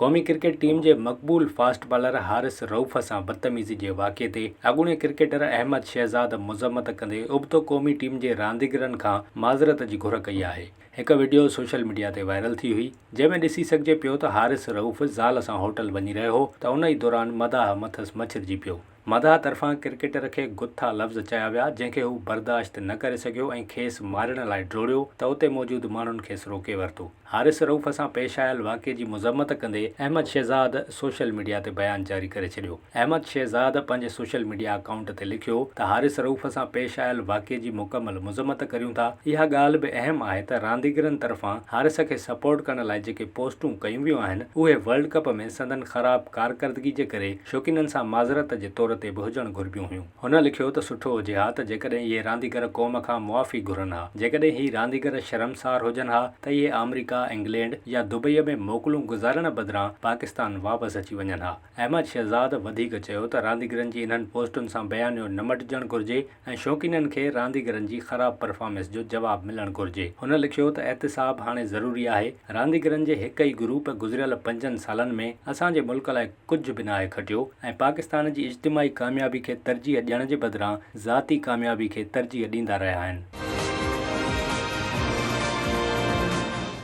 قومي cricket team جي مقبول فاسٽ بالر حارث رئوف سان بدتميزي جي واقعي تي اڳوڻي ڪرڪيٽر احمد شهزاد مذمت ڪندي ابتو قومي ٽيم جي رانديگرن کان معذرت جي گهر ڪئي آهي. هڪ وڊيو سوشل ميڊيا تي وائرل ٿي هئي، جنهن ۾ ڏسي سگهجي پيو ته حارث رئوف زال سان هوٽل وڃي رهيو هو ته ان ئي دوران مداح مٿس مڇرجي پيو. مداح طرفان ڪرڪيٽر کي گٿا لفظ چيا ويا، جنهن کي هو برداشت نه ڪري سگهيو ۽ کيس مارڻ لاء ڊوڙيو ته اتي موجود ماڻهن کيس روڪي ورتو. حارث رئوف سان پيش آيل واقعي جي مذمت ڪندي احمد شهزاد سوشل ميڊيا تي بيان جاري ڪري ڇڏيو. احمد شهزاد پنهنجي سوشل ميڊيا اڪائونٽ تي لکيو ته حارث رئوف سان پيش آيل واقعي جي مڪمل مذمت ڪريون ٿا، اها ڳالهه به اهم آهي ته رانديگرن طرفان حارث کي سپورٽ ڪرڻ لاء جيڪي پوسٽون ڪيون ويون آهن اهي ورلڊ ڪپ ۾ سندن خراب ڪارڪردگي جي ڪري شوقينن سان معذرت جي طور تي به هجڻ گهربيون هيون. هن لکيو ته سٺو هجي ها ته جيڪڏهن اهي رانديگر قوم کان معافي گهرن ها. جيڪڏهن هي رانديگر شرمسار هجن ها ته اهي آمريڪا، انگلينڊ يا دبئي ۾ موڪلون گذارڻ بدران پاڪستان واپس اچي وڃن ها. احمد شهزاد وڌيڪ چيو ته رانديگرن جي انهن پوسٽن سان بيانيو نه مٽجڻ گهرجي ۽ شوقينن کي رانديگرن جي خراب پرفارمنس جو جواب ملڻ گهرجي. هن لکيو ته احتساب هاڻي ضروري آهي، رانديگرن جي هڪ ئي گروپ گذريل پنجن سالن ۾ اسان جي ملڪ لاء ڪجهه به ناهي کٽيو ۽ پاڪستان جي اجتماعي ڪاميابي کي ترجيح ڏيڻ جي بدران ذاتي ڪاميابي کي ترجيح ڏيندا رهيا آهن.